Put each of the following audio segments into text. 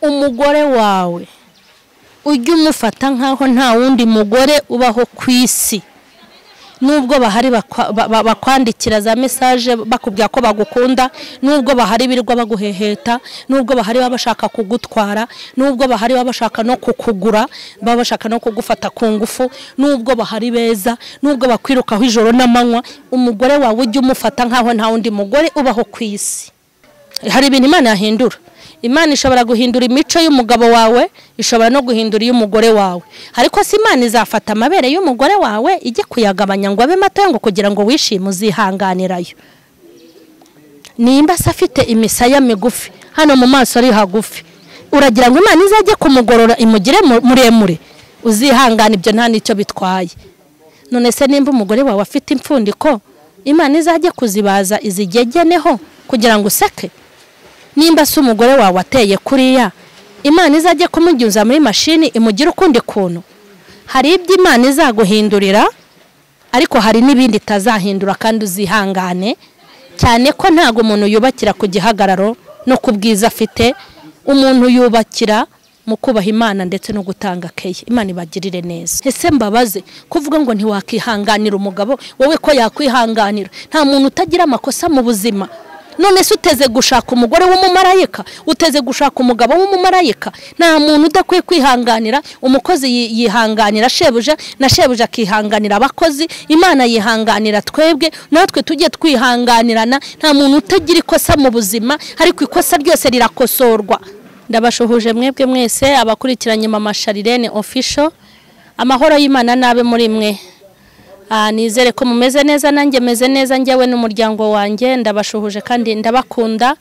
Umugore wawe ujye umufata nkaho nta wundi mugore ubaho ku isi. Nubwo bahari bakwandikira za message bakubwira ko bagukunda, nubwo bahari birirwa baguheheta, nubwo bahari bashaka kugutwara, nubwo bahari bashaka no kukugura, bashaka no kugufata ku ngufu, nubwo bahari beza, nubwo bakwirukaho ijoro n'amanywa, umugore wawe ujye umufata nkaho nta wundi mugore ubaho ku isi. Hari ibintu Imana yahindura. Imana ishobora guhindura imico y'umugabo wawe, ishobora no guhindura iy'umugore wawe. Ariko si Imana izafata amabere y'umugore wawe ijye kuyagabanya ngo abe mato ngo kugira ngo wishime uzihanganirayo. Nimba se afite imisaya migufi, hano mu maso ari hagufi, uragira ngo Imana izajye kumugorora imugire muremure, uzihangana ibyo nta nicyo bitwaye. None se nimba umugore wawe afite impfundiko, Imana izajye kuzibaza izigegeneho kugira ngo useke? Nimba se umugore wawe ateye kuriya, Imana izajye kumugyuza muri mashini imugire ukundi kuntu. Hari ibyo Imana izaguhindurira, ariko hari n'ibindi itazahindura kandi uzihangane, cyane ko ntago umuntu yubakira ku gihagararo no ku bwiza afite, umuntu yubakira mu kubaha Imana ndetse no gutanga keye. Imana ibagirire neza. Ese mbabaze kuvuga ngo ntiwakihanganira umugabo wowe ko yakwihanganira? Nta muntu utagira amakosa mu buzima. None se uteze gushaka umugore w'umumarayika, uteze gushaka umugabo w'umumarayika? Nta muntu udakwiye kwihanganira. Umukozi yihanganira shebuja, na shebuja akihanganira abakozi. Imana yihanganira twebwe, natwe tujye twihanganirana. Nta muntu utagira ikosa mu buzima, ariko ikosa ryose rirakosorwa. Ndabashuhuje mwebwe mwese abakurikiranye Mama Charlene Official. Amahoro y'Imana nabe muri mwe. Nizere ko mumeze neza, nanjye meze neza, njyewe n'umuryango wanjye ndabashuhuje kandi ndabakunda.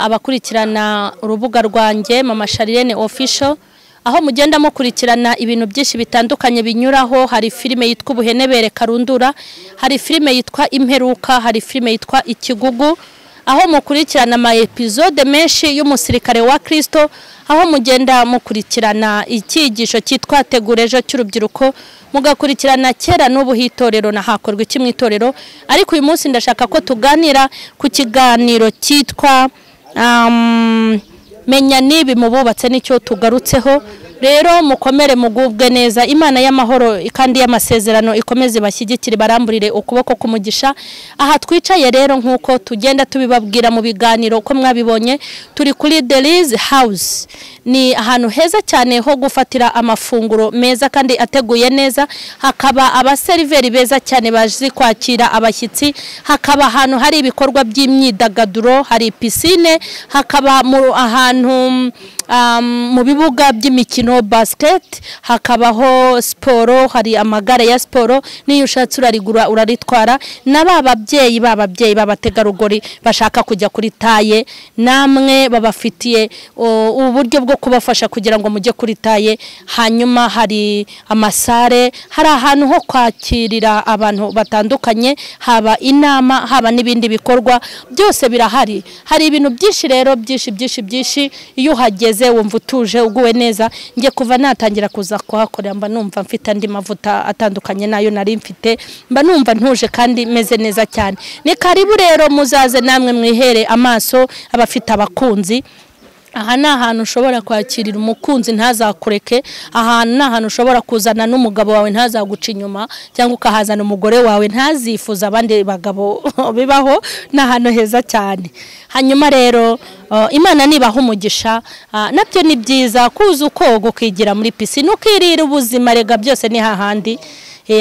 Abakurikirana urubuga rwanjye Mama Charlene Official, aho mugenda mukurikirana ibintu byinshi bitandukanye binyuraho. Hari filime yitwa Ubuhenebere Karundura, hari filime yitwa Imperuka, hari filime yitwa Ikigugu, aho mukurikirana ama episode menshi y'umusirikare wa Kristo, aho mugenda mukurikirana icyigisho cyitwa Tegura Ejo cy'urubyiruko, mugakurikirana kera n'ubu hitorero na hakorwa iki mu itorero. Ariko uyu munsi ndashaka ko tuganira ku kiganiro cyitwa Menya nibi mububatse, nicyo tugarutseho. Rero mukomere mugubwe neza. Imana y'amahoro kandi y'amasezerano ikomeze bashyigikire, baramburire ukuboko kumugisha. Aha twicaye rero nkuko tugenda tubibabwira mu biganiro uko mwabibonye, turi kuri Delize House. Ni ahantu heza cyane ho gufatira amafunguro meza kandi ateguye neza, hakaba abaseriveri beza cyane bazi kwakira abashyitsi, hakaba ahantu hari ibikorwa by'imyidagaduro, hari piscine, hakaba ahantu mu bibuga by'imikino basket, hakabaho siporo, hari amagare ya siporo, niyo ushatse urarigura uraritwara. Na babyeyi b'abategarugori bashaka kujya kuri taye, namwe babafitiye uburyo bwo kubafasha kugira ngo mujye kuri taye. Hanyuma hari amasare, hari ahantu ho kwakirira abantu batandukanye, haba inama, haba n'ibindi bikorwa byose birahari. Hari ibintu byinshi rero, byinshi byinshi byinshi. Iyo uhageze wumva utuje uguwe neza. Nge kuva natangira kuza kuhakorera mba numva mfite andi mavuta atandukanye nayo nari mfite, mba numva ntuje kandi meze neza cyane. Ni karibu rero muzaze namwe mwihere amaso abafite abakunzi. Aha ni ahantu ushobora kwakirira umukunzi ntazakureke, ahantu ni ahantu ushobora kuzana n'umugabo wawe ntazaguca inyuma, cyangwa ukahazana umugore wawe ntazifuza abandi bagabo bibaho. Ni ahantu heza cyane. Hanyuma rero Imana nibaha umugisha, nabyo ni byiza kuza ukoga ukigira muri piscine ukirira ubuzima, rega byose ni hahandi.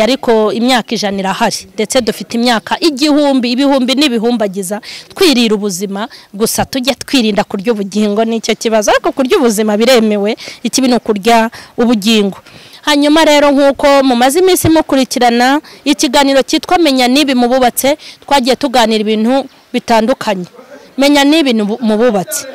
Ariko imyaka 100 irahari, ndetse dufite imyaka 1000, ibihumbi n'ibihumbagiza twirira ubuzima. Gusa tujye twirinda kurya ubugingo, nicyo kibazo. Ariko kurya ubuzima biremewe, ikibi no kurya ubugingo. Hanyuma rero nkuko mumaze iminsi mukurikirana ikiganiro cyitwa Menya nibi mububatse, twagiye tuganira ibintu bitandukanye. Menya nibi mububatse.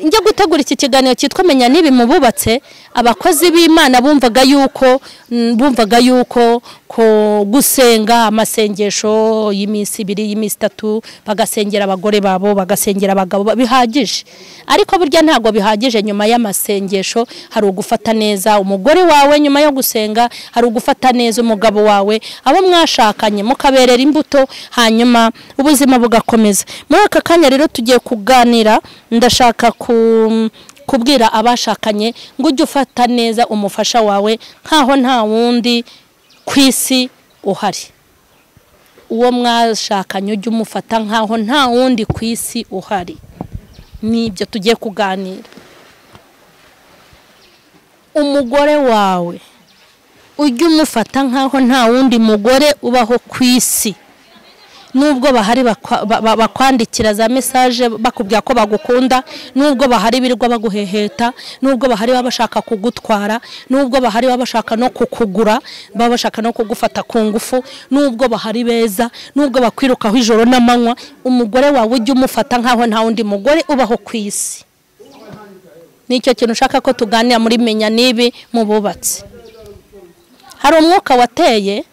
Njye gutegura iki kiganiro cyitwa Menya nibi mububatse, abakozi b'Imana bumvaga yuko ko gusenga amasengesho y'iminsi 2 y'iminsi 3 bagasengera abagore babo, bagasengera abagabo bihagije. Ariko burya ntago bihagije. Nyuma y'amasengesho hari ugufata neza umugore wawe, nyuma yo gusenga hari ugufata neza umugabo wawe, abo mwashakanye mukaberera imbuto, hanyuma ubuzima bugakomeza. Muri aka kanya rero tugiye kuganira, ndashaka Kubwira abashakanye ngo ujye ufata neza umufasha wawe nkaho nta wundi ku isi uhari. Uwo mwashakanye ujye umufata nkaho nta wundi ku isi uhari. Nibyo tugiye kuganira. Umugore wawe ujye umufata nkaho nta wundi mugore ubaho ku isi. Nubwo bahari bakwandikira za message bakubwira ko bagukunda, nubwo bahari birirwa baguheheta, nubwo bahari babashaka kugutwara, nubwo bahari babashaka no kukugura, babashaka no kugufata ku ngufu, nubwo bahari beza, nubwo bakwirukaho ijoro n'amanywa, umugore wawe ujye umufata nkaho nta wundi mugore ubaho ku isi. Nicyo kintu ushaka ko tuganira muri Menya Nibi mu bubatsi. Hari umwuka wateye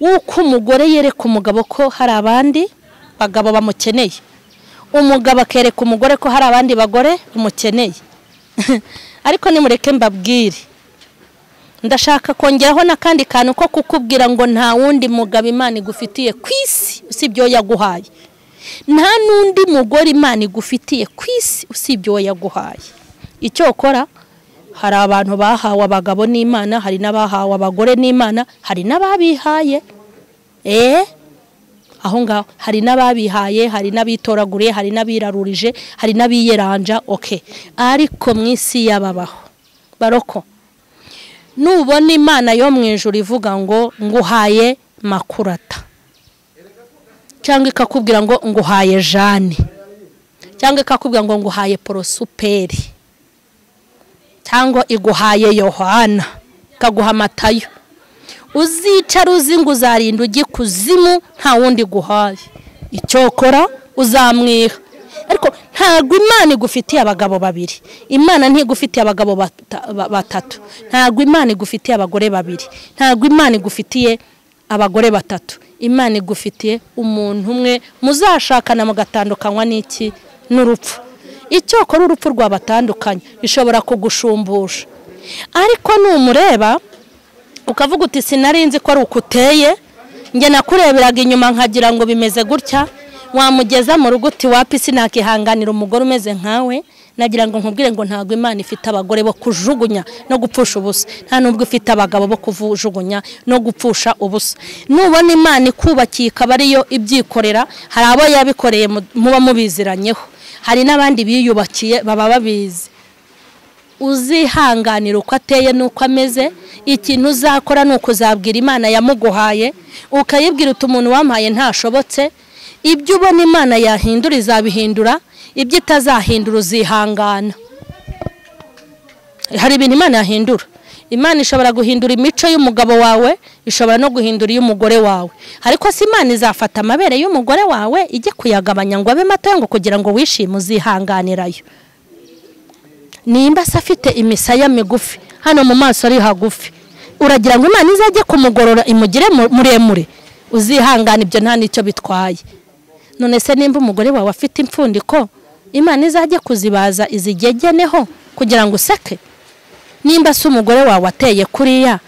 wuko umugore yereka umugabo ko hari abandi bagabo bamukeneye, umugabo akereka umugore ko hari abandi bagore bamukeneye. Ariko nimureke mbabwire, ndashaka kongeraho n'akandi kantu ko kukubwira ngo nta wundi mugabo Imana igufitiye ku isi usibye uwo yaguhaye, nta n'undi mugore Imana igufitiye ku isi usibye uwo yaguhaye. Icyo ukora, hari abantu bahawe abagabo n'Imana, hari n'abahawe abagore n'Imana, hari n'ababihaye. Aho ngaho hari n'ababihaye, hari n'abitoraguriye, hari n'abirarurije, hari n'abiyeranja. Okay, ariko mu isi yababaho baroko, nubona Imana yo mu ijuru ivuga ngo nguhaye Makurata, cyangwa ikakubwira ngo nguhaye Jane, cyangwa ikakubwira ngo nguhaye Porosuperi, cyangwa iguhaye Yohana, ikaguha Matayo, uzicara uzi ngo uzarinda ujye kuzimu nta wundi guhaye. Icyokora uzamwiha. Ariko ntabwo Imana igufitiye abagabo babiri, Imana ntigufitiye abagabo batatu, ntabwo Imana igufitiye abagore babiri, ntabwo Imana igufitiye abagore batatu. Imana igufitiye umuntu umwe muzashakana mugatandukanywa n'iki? N'urupfu. Icyokora urupfu rwabatandukanye ishobora kugushumbusha. Ariko numureba ukavuga uti sinarinzi ko ari ukuteye, njye nakureberaga inyuma nkagira ngo bimeze gutya, wamugeza mu rugo uti wapi sinakihanganira umugore umeze nkawe, nagira ngo nkubwire ngo ntabwo Imana ifite abagore bo kujugunya no gupfusha ubusa, nta nubwo ifite abagabo bo kujugunya no gupfusha ubusa. Nubona Imana ikubakiye ikaba ariyo ibyikorera, hari abo yabikoreye muba mubiziranyeho, hari n'abandi biyubakiye baba babizi. Uzihanganira uko ateye nuko ameze. Ikintu uzakora ni ukuzabwira Imana yamuguhaye, ukayibwira uti umuntu wampaye ntashobotse. Ibyo ubona Imana yahindura izabihindura, ibyo itazahindura uzihangana. Hari ibintu Imana yahindura. Imana ishobora guhindura imico y'umugabo wawe, ishobora no guhindura iy'umugore wawe. Ariko si Imana izafata amabere y'umugore wawe ijye kuyagabanya ngo abe mato ngo kugira ngo wishime, uzihanganirayo. Nimba se afite imisaya migufi, hano mu maso ari hagufi, uragira ngo Imana izajye kumugorora imugire muremure, uzihangana, ibyo nta nicyo bitwaye. None se nimba umugore wawe afite impfundiko, Imana izajye kuzibaza izigegeneho kugira ngo useke? Nimba se umugore wawe ateye kuriya,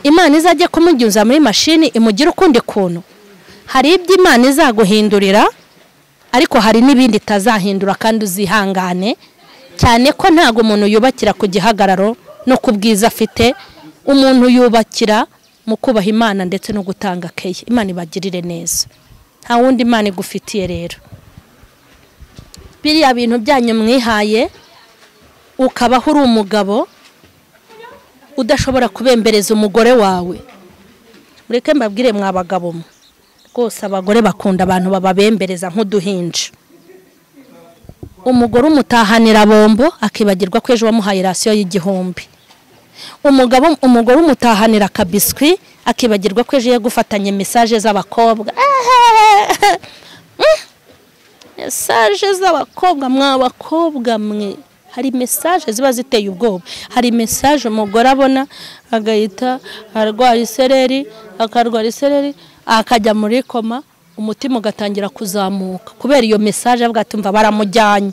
Imana izajye kumugyuza muri mashini imugire ukundi kuntu? Hari ibyo Imana izaguhindurira, ariko hari n'ibindi itazahindura, kandi uzihangane. Cyane ko ntago umuntu yubakira ku gihagararo no ku bwiza afite, umuntu yubakira mu kubaha Imana ndetse no gutanga keye. Imana ibagirire neza. Nta wundi Imana igufitiye rero. Biriya bintu byanyu mwihaye, ukabaho uri umugabo udashobora kubembereza umugore wawe. Mureke mbabwire mwa bagabo mwe, rwose abagore bakunda abantu bababembereza nk'uduhinja. Umugore umutahanira bombo akibagirwa ko ejo wamuhaye rasiyo y'1000. Umugabo umugore umutahanira akabiswi akibagirwa ko ejo yagufatanye message z'abakobwa. Message z'abakobwa, mwa bakobwa mwe, hari message ziba ziteye ubwoba. Hari message umugore abona agahita arwara isereri, akarwara isereri akajya muri koma, umutima ugatangira kuzamuka kubera iyo message, avuga ati umva baramujyanye.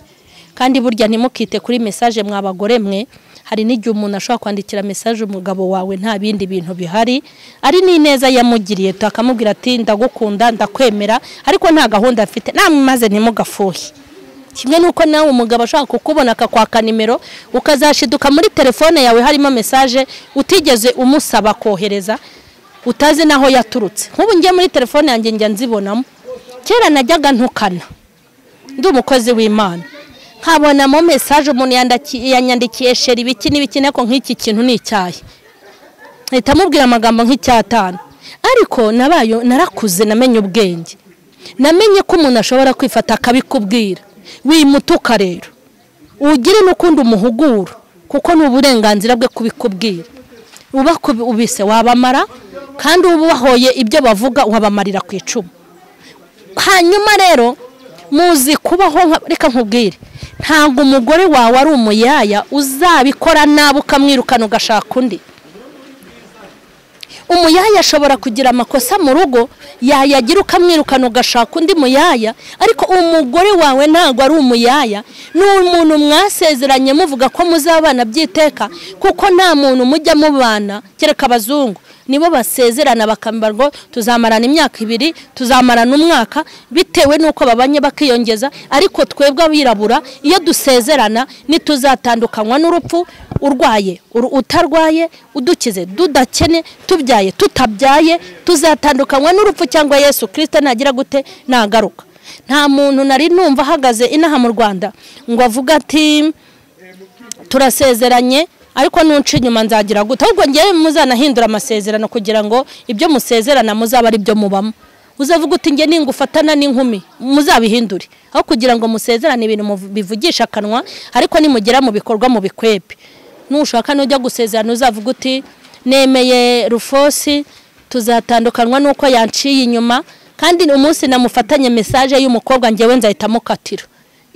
Kandi burya ntimukite kuri message mwa bagore mwe, hari n'igihe umuntu ashobora kwandikira message umugabo wawe nta bindi bintu bihari, ari n'ineza yamugiriye, akamubwira ati ndagukunda ndakwemera, ariko nta gahunda afite, namwe maze ntimugafuhe. Kimwe nuko nawe umugabo ashaka kukubona akakwaka nimero, ukazashiduka muri telefone yawe harimo message utigeze umusaba kohereza, utazi naho yaturutse. Nk'ubu ngiye muri telefone yanjye njya nzibonamo. Kera najyaga ntukana ndi umukozi w'Imana, nkabonamo message umuntu yanyandikiye sheri ibiki n'ibiki, nako nk'iki kintu ni icyayi, mpita mubwira amagambo nk'icyatanu. Ariko nabayo narakuze, namenye ubwenge, namenye ko umuntu ashobora kwifata akabikubwira. Wimutuka rero ugire n'ukundi umuhugura, kuko ni uburenganzira bwe kubikubwira. Uba ubise wabamara, kandi ubahoye ibyo bavuga wabamarira ku icumu. Hanyuma rero muzi kubaho, reka nkubwire, ntabwo umugore wawe ari umuyaya uzabikora nabi ukamwirukana ugashaka undi. Umuyaya ashobora kugira amakosa mu rugo, yayagira ukamwirukana ugashaka undi muyaya, ariko umugore wawe ntabwo ari umuyaya. Ni umuntu mwasezeranye muvuga ko muzabana byiteka, kuko nta muntu mujya mubana kereka abazungu nibo basezerana bakamba ngo tuzamarana imyaka 2, tuzamarana umwaka, bitewe nuko babanye bakiyongeza. Ariko twebwe abirabura iyo dusezerana nituzatandukanywa n'urupfu, urwaye utarwaye, udukize dudakene, tubyaye tutabyaye, tuzatandukanywa n'urupfu cyangwa Yesu Kristo nagira gute nagaruka. Nta muntu nari numva ahagaze inaha mu Rwanda ngo avuga ati turasezeranye ariko nunca inyuma nzagira gute. Ahubwo ngewe muzanahindura amasezerano kugira ngo ibyo musezerana muzaba ari byo mubamo. Uzavuga uti nge ningufatana n'inkumi, muzabihindure aho kugira ngo musezerane ibintu bivugisha akanwa, ariko nimugera mu bikorwa mu bikwepe. Nushaka nujya gusezerana uzavuga uti nemeye Rufosi tuzatandukanwa nuko yanciye inyuma, kandi umunsi namufatanye message y'umukobwa ngewe nzahita mukatira.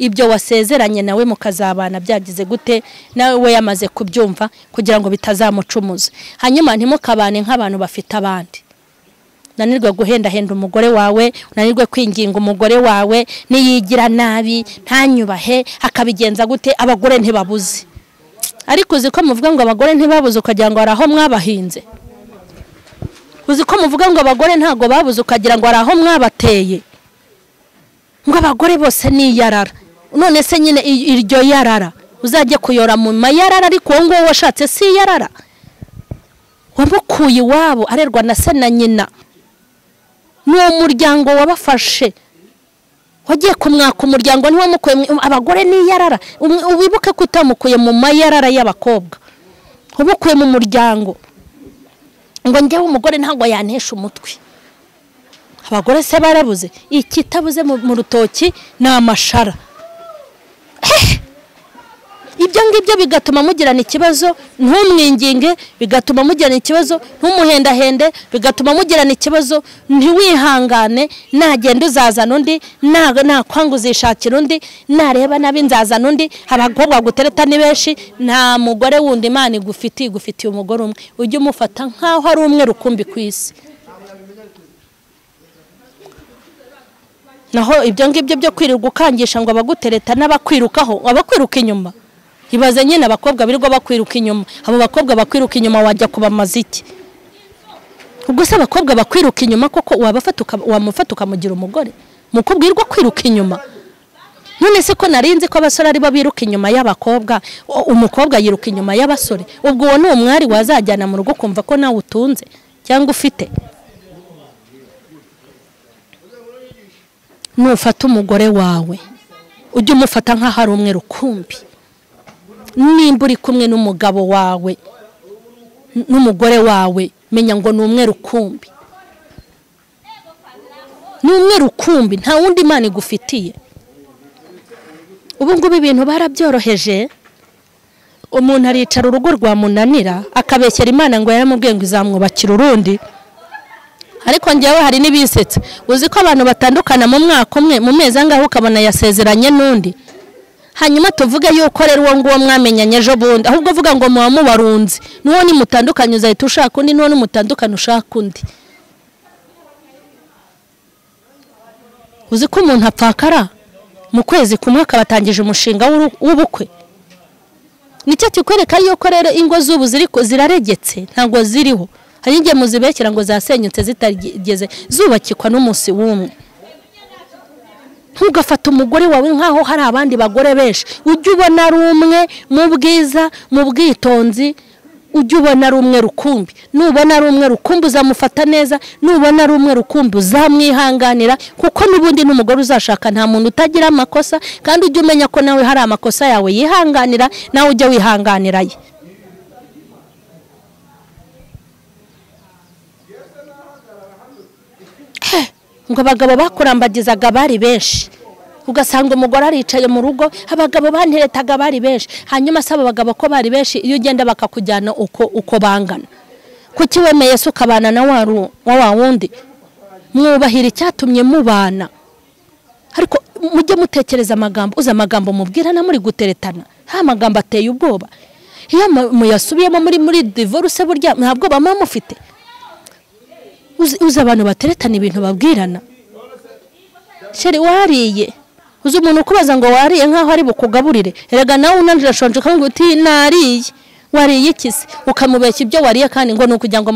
Ibyo wasezeranye nawe mukazabana byagize gute, nawe we yamaze kubyumva kugira ngo bitazamucumuza. Hanyuma ntimukabane nk'abantu bafite abandi. Unanirwe guhendahenda umugore wawe, unanirwe kwinginga umugore wawe, niyigira nabi ntanyubahe akabigenza gute, abagore ntibabuze. Ariko uzi ko muvuga ngo abagore ntibabuze ukagira ngo araho mwabahinze? Uzi ko muvuga ngo abagore ntago babuze ukagira ngo araho mwabateye? Ngo abagore bose ni yarara. None se nyine iryo yarara uzajye kuyora mu mayarara, ariko uwo nguwo washatse si yarara, wamukuye iwabo arerwa na se na nyina, n'uwo muryango wabafashe, wagiye kumwaka umuryango ntiwamukuye. Abagore ni yarara, wibuke ko utamukuye mu mayarara y'abakobwa, wamukuye mu muryango. Ngo njyewe umugore ntabwo yantesha umutwe. Abagore se barabuze, ikitabuze mu rutoki ni amashara. Ibyo ngibyo bigatuma mugirana ikibazo, ntumwinginge, bigatuma mugirana ikibazo, ntumuhendahende, bigatuma mugirana ikibazo, ntiwihangane, nagenda uzazana undi, nakwanga uzishakira undi, nareba nabi nzazana undi. Abakobwa gutereta ni benshi, nta mugore wundi Imana igufitiye, igufitiye umugore umwe, ujye umufata nkaho ari umwe rukumbi ku isi. Naho ibyo ngibyo byo kwirirwa ukangisha ngo abagutereta n'abakwirukaho, abakwiruka inyuma. Ibaze nyine abakobwa birirwa bakwiruka inyuma, abo bakobwa bakwiruka inyuma wajya kubamaza iki? Ubwo se abakobwa bakwiruka inyuma koko wamufata ukamugira umugore? Mukubwirwa kwiruka inyuma. None se ko narinzi ko abasore ari bo biruka inyuma y'abakobwa, umukobwa yiruka inyuma y'abasore, ubwo uwo ni umwari wazajyana mu rugo kumva ko nawe utunze cyangwa ufite? Nufata umugore wawe ujye umufata nk'aho ari umwe rukumbi. Nimba uri kumwe n'umugabo wawe n'umugore wawe, menya ngo ni umwe rukumbi, ni umwe rukumbi, nta wundi Imana igufitiye. Ubu ngubu ibintu barabyoroheje, umuntu aricara urugo rwamunanira akabeshyera Imana ngo yaramubwiye ngo izamwubakira urundi. Ariko njyewe hari n'ibisetsa, uzi ko abantu batandukana mu mwaka umwe, mu mezi angahe ukabona yasezeranye n'undi. Hanyuma tuvuge yuko rero uwo nguwo mwamenyanye ejo bundi, ahubwo uvuga ngo muba mubarunze, n'uwo nimutandukanye uzahita ushaka undi, n'uwo nimutandukanye ushaka undi. Uzi ko umuntu apfakara mu kwezi kumwe akabatangije umushinga w'ubukwe. Nicyo kikwereka yuko rero ingo z'ubu ziraregetse, ntabwo ziriho. Hari igihe muzibekera ngo zasenyutse zitageze zubakikwa n'umunsi w'umwe. Ntugafate umugore wawe nkaho hari abandi bagore benshi. Ujye ubona ari umwe mu bwiza, mu bwitonzi, ujye ubona ari umwe rukumbi. Nubona ari umwe rukumbi uzamufata neza, nubona ari umwe rukumbi uzamwihanganira, kuko n'ubundi n'umugore uzashaka nta muntu utagira amakosa, kandi ujye umenya ko nawe hari amakosa yawe yihanganira, nawe ujye wihanganira ye. Ngo abagabo bakurambagizaga bari benshi, ugasanga umugore aricaye mu rugo, abagabo banteretaga bari benshi. Hanyuma saba abagabo ko bari benshi, iyo ugenda bakakujyana uko bangana. Kuki wemeye se ukabana na wa wundi? Mwubahira icyatumye mubana. Ariko mujye mutekereza amagambo, uza amagambo mubwirana muri guteretana, ha magambo ateye ubwoba. Iyo muyasubiyemo muri divorce burya ntabwo bama mufite. Uza abantu bateretana ibintu babwirana. Chéri wariye, uzi umuntu ukubaza ngo wariye nkaho ari bukugaburire, erega nawe unanjira shonje kandi uti nariye. Wariye iki se? Ukamubeshya ibyo wariye kandi ngo nukugira ngo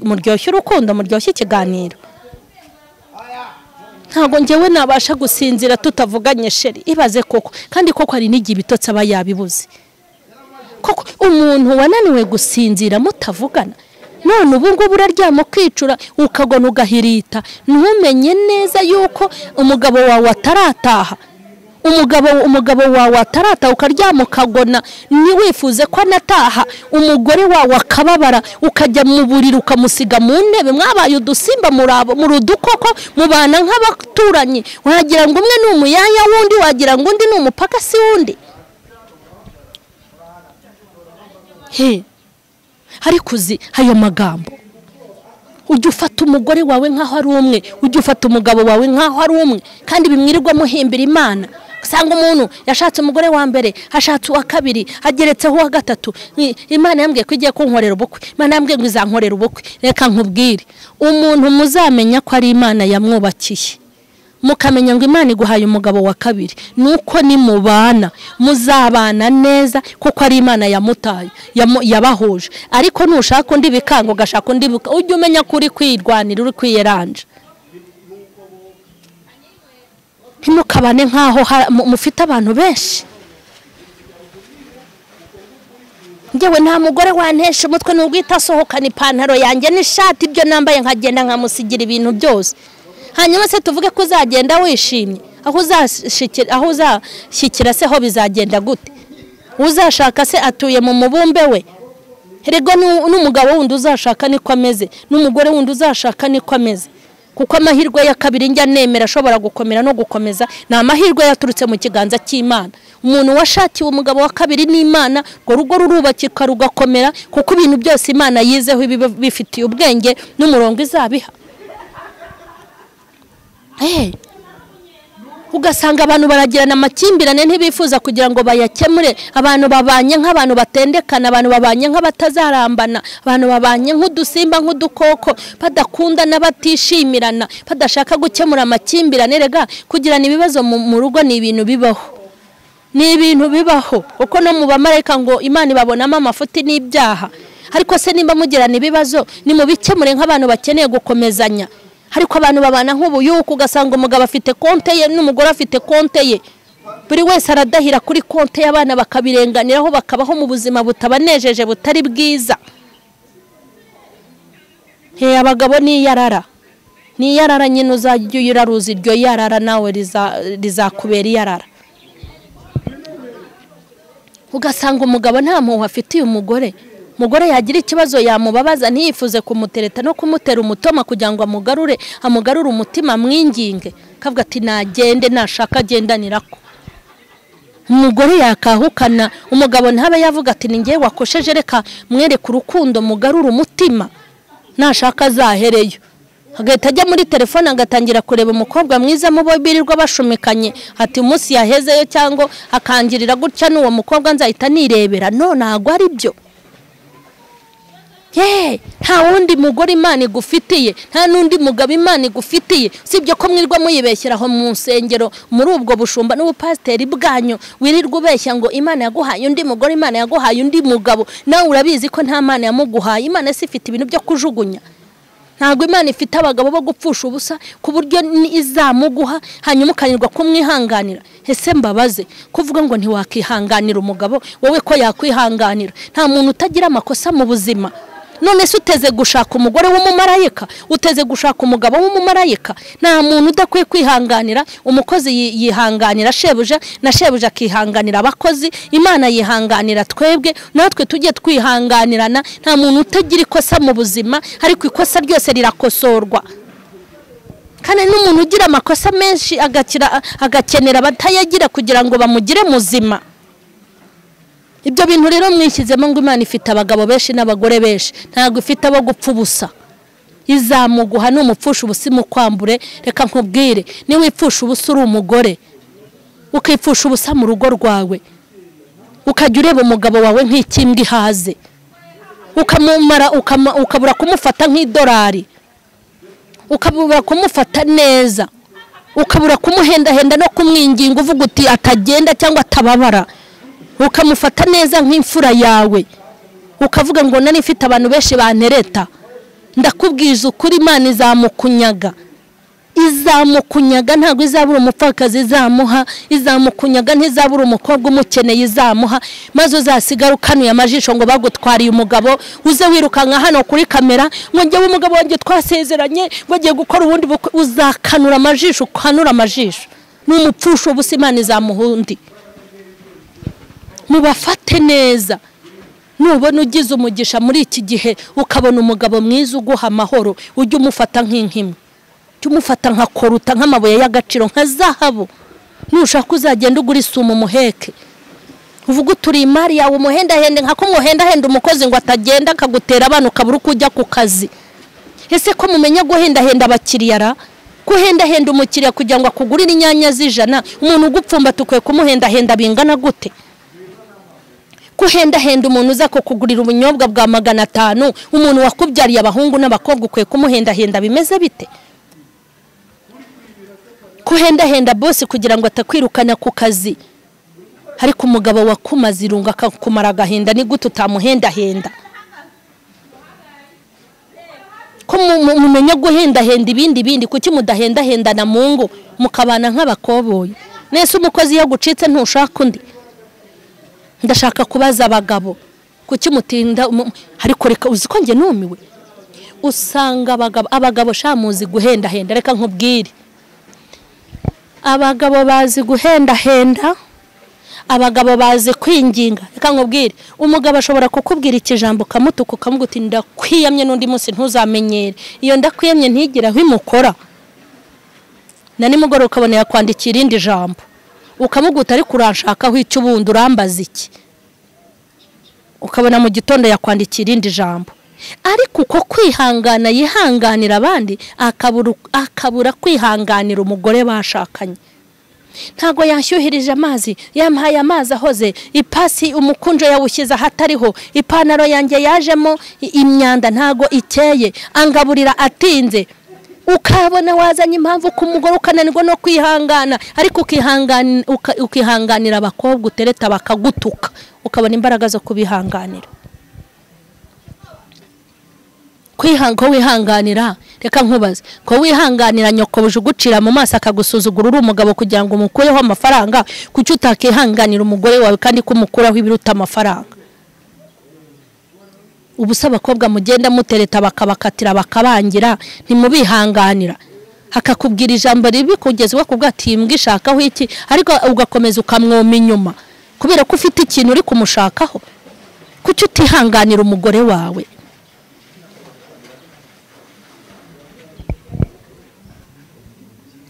muryoshye urukundo, muryoshye ikiganiro. Ntago njyewe nabasha gusinzira tutavuganye chéri, ibaze koko. Kandi koko hari n'igihe ibitotsi aba yabibuze. Koko umuntu wananiwe gusinzira mutavugana, none ubu ngubu uraryama ukicura ukagona ugahirita, ntumenye neza yuko umugabo wawe atarataha. Umugabo wawe atarataha ukaryama ukagona, ntiwifuze ko anataha, umugore wawe akababara, ukajya mu buriri ukamusiga mu ntebe. Mwabaye udusimba muri udukoko, mubana nk'abaturanyi, wagira ngo umwe ni umuyaya wundi, wagira ngo undi ni umupaka si wundi. He, ariko uzi ayo magambo. Ujye ufata umugore wawe nkaho ari umwe, ujye ufata umugabo wawe nkaho ari umwe, kandi bimwirirwa muhimbira Imana. Usanga umuntu yashatse umugore wa mbere, ashatse uwa kabiri, ageretseho uwa gatatu. Imana yambwiye ko igiye kunkorera ubukwe, Imana yambwiye ngo izankorera ubukwe. Reka nkubwire, umuntu muzamenya ko ari Imana yamwubakiye, mukamenya ngo Imana iguhaye umugabo wa kabiri, nuko nimubana muzabana neza, kuko ari Imana yamutaye, yabahuje. Ariko nushaka undi bikanga ugashaka undi, ujye umenya ko uri kwirwanira, uri kwiyeranja. Ntimukabane nkaho mufite abantu benshi. Njyewe nta mugore wantesha umutwe n'ugwita asohokana ipantaro yanjye n'ishati, ibyo nambaye nkagenda nkamusigira ibintu byose. Hanyuma se tuvuge ko uzagenda wishimye, aho uzashyikira se ho bizagenda gute? Uzashaka se atuye mu mubumbe we? Erega n'umugabo wundi uzashaka niko ameze, n'umugore wundi uzashaka niko ameze. Kuko amahirwe ya kabiri njya nemera ashobora gukomera no gukomeza, ni amahirwe yaturutse mu kiganza cy'Imana. Umuntu washakiwe umugabo wa kabiri n'Imana, ngo rugo rurubakika rugakomera, kuko ibintu byose Imana yizeho bifitiye ubwenge n'umurongo izabiha. Ugasanga abantu baragirana amakimbirane ntibifuza kugira ngo bayakemure. Abantu babanye nk'abantu batendekana, abantu babanye nk'abatazarambana, abantu babanye nk'udusimba nk'udukoko, badakundana, batishimirana, badashaka gukemura amakimbirane. Rega kugirana ibibazo mu rugo ni ibintu bibaho, ni ibintu bibaho, kuko no mu bamarayika ngo Imana ibabonamo amafuti n'ibyaha. Ariko se nimba mugirana ibibazo nimubikemure nk'abantu bakeneye gukomezanya. Ariko abantu babana nk'ubuyuku, ugasanga umugabo afite konte ye n'umugore afite konte ye, buri wese aradahira kuri konte y'abana, bakabirenganiraho, bakabaho mu buzima butabanejeje, butari bwiza. He, abagabo ni yarara, ni yarara nyine, uzajya uraruzi iryo yarara nawe rizakubera yarara. Ugasanga umugabo nta mpuhwe afitiye umugore, umugore yagira ikibazo yamubabaza ntiyifuze kumutereta no kumutera umutoma kugira ngo amugarure umutima, mwinginge kavuga ati nagende, nashaka agendanirako. Umugore yakahukana, umugabo ntabe yavuga ati ni ngewe wakosheje, reka mwereke urukundo mugarure umutima, nashaka azahereyo. Agahita ajya muri telefone agatangira kureba umukobwa mwiza mu bo birirwa bashumikanye, ati umunsi yahezeyo cyangwa akangirira gutya n'uwo mukobwa nzahita nirebera. No, ntago ari byo. Nta wundi mugore Imana igufitiye, nta n'undi mugabo Imana igufitiye, sibyo ko mwirwa muyibeshyiraho mu nsengero, muri ubwo bushumba n'ubupasiteri bwanyu, wirirwa ubeshya ngo Imana yaguhaye undi mugore, Imana yaguhaye undi mugabo. Nawe urabizi ko nta Mana yamuguhaye. Imana se ifite ibintu byo kujugunya. Ntabwo Imana ifite abagabo bo gupfusha ubusa ku buryo izamuguha hanyuma ukanirwa kumwihanganira. Ese mbabaze kuvuga ngo ntiwakihanganira umugabo wowe ko yakwihanganira? Nta muntu utagira amakosa mu buzima. None se uteze gushaka umugore w'umumarayika, uteze gushaka umugabo w'umumarayika? Nta muntu udakwiye kwihanganira. Umukozi yihanganira shebuja, na shebuja akihanganira abakozi. Imana yihanganira twebwe, natwe tujye twihanganirana. Nta muntu utagira ikosa mu buzima, ariko ikosa ryose rirakosorwa. Kandi n'umuntu ugira amakosa menshi agakenera abatayagira kugira ngo bamugire muzima. Ibyo bintu rero mwishyizemo ngo Imana ifite abagabo benshi n'abagore benshi, ntabwo ifite abo gupfa ubusa. Izamuguha n'umupfusha ubusa imukwambure. Reka nkubwire, niwipfusha ubusa uri umugore, ukipfusha ubusa mu rugo rwawe, ukajya ureba umugabo wawe nk'ikimbwa ihaze, ukamumara ukabura kumufata nk'idolari, ukabura kumufata neza, ukabura kumuhendahenda no kumwinginga uvuga uti atagenda cyangwa atababara, ukamufata neza nk'imfura yawe, ukavuga ngo nari mfite abantu benshi bantereta. Ndakubwiza ukuri, Imana izamukunyaga. Izamukunyaga, ntabwo izabura umupfakazi izamuha, izamukunyaga ntizabura umukobwa umukeneye izamuha. Maze uzasigara ukanuye amajisho ngo bagutwariye umugabo, uze wirukanka hano kuri kamera ngo njyewe umugabo wanjye twasezeranye ngo agiye gukora ubundi bukwe. Uzakanura amajisho, ukanura amajisho n'umupfusha ubusa, Imana izamuha undi. Mubafate neza. Nubona ugize umugisha muri iki gihe ukabona umugabo mwiza uguha amahoro, ujye umufata nk'inkimwe, ujye umufata nka koruta, nk'amabuye y'agaciro, nka zahabu. Nushaka uzagenda ugura isumo umuheke, uvuga uturi imari yawe, umuhendahende nka ko umuhendahenda umukozi ngo atagenda akagutera abana ukabura uko ujya ku kazi. Ese ko mumenya guhendahenda abakiriya ra? Guhendahenda umukiriya kugira ngo akugurire inyanya z'ijana, umuntu ugupfumbata ukwiye kumuhendahenda bingana gute? Guhendahenda umuntu uza kukugurira ubunyobwa bwa 500, umuntu wakubyariye abahungu n'abakobwa ukwiye kumuhendahenda bimeze bite? Guhendahenda boss kugira ngo atakwirukana ku kazi, ariko umugabo wakumaze irunga akakumara agahinda, ni gute utamuhendahenda? Ko mumenya guhendahenda ibindi bindi, kuki mudahendahendana mu ngo mukabana nk'abakoboyi? Nese umukozi iyo agucitse ntushaka undi? Ndashaka kubaza abagabo, kuki mutinda? Ariko reka, uzi ko njye numiwe, usanga abagabo shamuzi guhendahenda. Reka nkubwire, abagabo bazi guhendahenda, abagabo bazi kwinginga. Reka nkubwire, umugabo ashobora kukubwira ikijambo ukamutuka ukamuguti uti ndakwiyamye n'undi munsi ntuzamenyere. Iyo ndakwiyamye ntigira aho imukora, na nimugoroba ukabona yakwandikira irindi jambo ukamuguta ariko uranshakaho icyo ubundi urambaza iki, ukabona mu gitondo yakwandikira irindi jambo. Ariko uko kwihangana yihanganira abandi, akabura kwihanganira umugore bashakanye. Ntago yanshyuhirije amazi, yampaye amazi ahoze, ipasi umukunjo yawushyize ahatariho, ipantaro yanjye yajemo imyanda ntago ikeye, angaburira atinze. Ukabona wazanye impamvu ku mugore ukananirwa no kwihangana, ariko ukihanganira abakobwa utereta bakagutuka, ukabona imbaraga zo kubihanganira. Ko wihanganira, reka nkubaze, ko wihanganira nyoko bujugucira mu maso akagusuzugura uri umugabo kugira ngo umukureho amafaranga, kuki utakihanganira umugore wawe kandi kumukuraho ibiruta amafaranga? Ubusa abakobwa mugenda mutereta bakabakatira bakabangira, ntimubihanganira. Akakubwira ijambo ribi kugeza we kubwa ati imbwa ishakaho iki, ariko ugakomeza ukamwoma inyuma kubera ko ufite ikintu uri kumushakaho. Kuki utihanganira umugore wawe?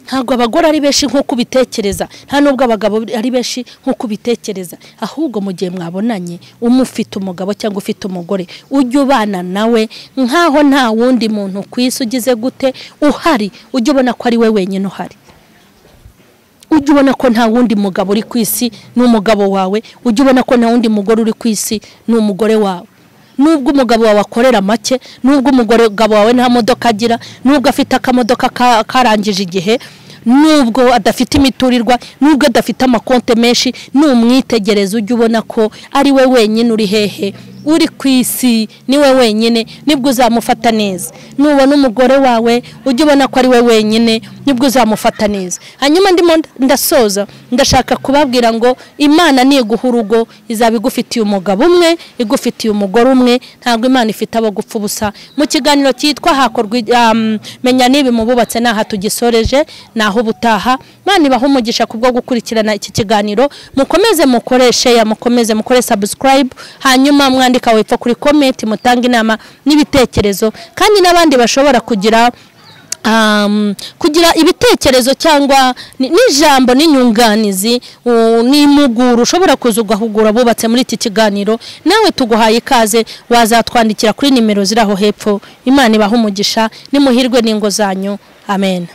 Ntabwo abagore ari benshi nk'uko ubitekereza, nta nubwo abagabo ari benshi nk'uko ubitekereza. Ahubwo mu gihe mwabonanye umufite umugabo cyangwa ufite umugore, ujye ubana nawe nkaho nta wundi muntu ku isi ugize gute uhari, ujye ubona ko ari we wenyine uhari. Ujye ubona ko nta wundi mugabo uri ku isi n'umugabo wawe, ujye ubona ko nta wundi mugore uri ku isi n'umugore wawe. Nubwo umugabo wawe akorera make, nubwo umugabo wawe nta modoka agira, nubwo afite akamodoka karangije igihe, nubwo adafite imiturirwa, nubwo adafite amakonte menshi, numwitegereza ujye ubona ko ari we wenyine uri hehe uri ku isi, niwe wenyine, nibwo uzamufata neza. Nubona umugore wawe ujye ubona ko ari we wenyine, nibwo uzamufata neza. Hanyuma ndimo ndasoza, ndashaka kubabwira ngo Imana niguha urugo izaba igufitiye umugabo umwe, igufitiye umugore umwe, ntabwo Imana ifite abo gupfa ubusa. Mu kiganiro cyitwa hakorwa menya nibi mu bubatse, naha tugisoreje, naho ubutaha. Imana ibahe umugisha kubwo gukurikirana iki kiganiro, mukomeze mukoreshe ya mukomeze mukore subscribe, hanyuma mwandika wepfo kuri comment, mutanga inama n'ibitekerezo, kandi n'abandi bashobora kugira ibitekerezo cyangwa n'ijambo n'inyunganizi n'imuguru ushobora kuza ugahugura bubatse muri iki kiganiro, nawe tuguhaye ikaze, wazatwandikira kuri nimero ziraho hepfo. Imana ibahe umugisha, nimuhirwe n'ingo zanyu. Amen.